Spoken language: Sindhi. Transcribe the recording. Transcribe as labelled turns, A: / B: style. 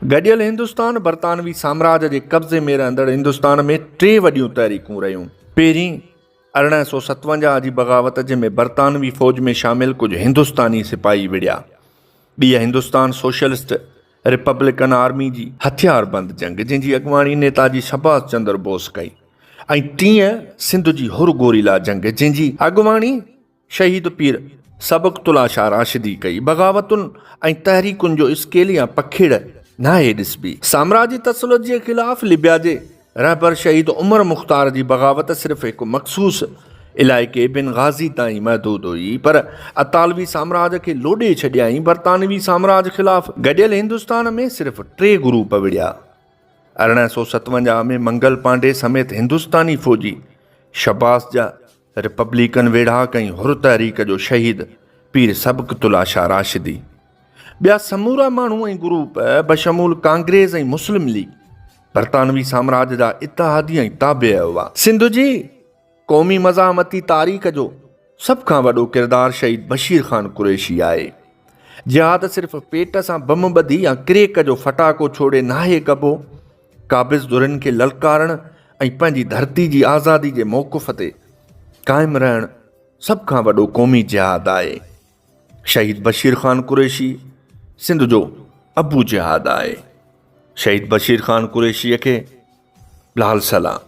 A: گڏيل هندستان برطانوي سامراج جي قبضي ۾ رهندڙ هندستان ۾ ٽي وڏيون تحريڪون رهيون. پهرين 1857 جي بغاوت جنهن ۾ برطانوي فوج ۾ شامل ڪجهه هندستاني سپاهي وڙهيا. ٻيء هندستان سوشلسٽ ريپبلڪن آرمي جي هٿياربند جنگ جنهن جي اڳواڻي نيتاجي سڀاس چندر بوس ڪئي ۽ ٽين سنڌ جي حر گوريلا جنگ جنهن جي اڳواڻي شهيد پير سبغت الله شاهه راشدي ڪئي. بغاوتن ۽ تحريڪن جو اسڪيل يا پکيڙ ناهي ڏسبي. سامراجي تسلط جي خلاف لبيا جي رهبر شهيد عمر مختار جي بغاوت صرف هڪ مخصوص علائقي بن غازي تائين محدود هئي پر اطالوي سامراج کي لوڏي ڇڏيائين. برطانوي سامراج خلاف گڏيل هندستان ۾ صرف ٽي گروپ وڙهيا. 1857 ۾ منگل پانڊي سميت هندستاني فوجي شباس جا ريپبليڪن ويڙهاڪ ۽ حر تحريڪ جو شهيد پير سبغت الله شاهه راشدي، ٻيا سمورا ماڻهو ۽ گروپ بشمول ڪانگريس ۽ مسلم ليگ برطانوي سامراج جا اتحادي ۽ تابع هئا. سنڌ جي قومي مزاحمتي تاريخ جو سڀ کان وڏو ڪردار شهيد بشير خان قريشي آهي. جهاد صرف پيٽ سان بم ٻڌي يا ڪريڪ جو ڦٽاڪو ڇوڙي ناهي ڪبو. قابض ڌرين کي للڪارڻ ۽ پنهنجي ڌرتي جي آزادي جي موقف تي قائم رهڻ سڀ کان وڏو قومي جهاد آهي. شهيد بشير خان قريشي سنڌ جو ابو جهاد آهي. شهيد بشير خان قريشيء کي لال سلام.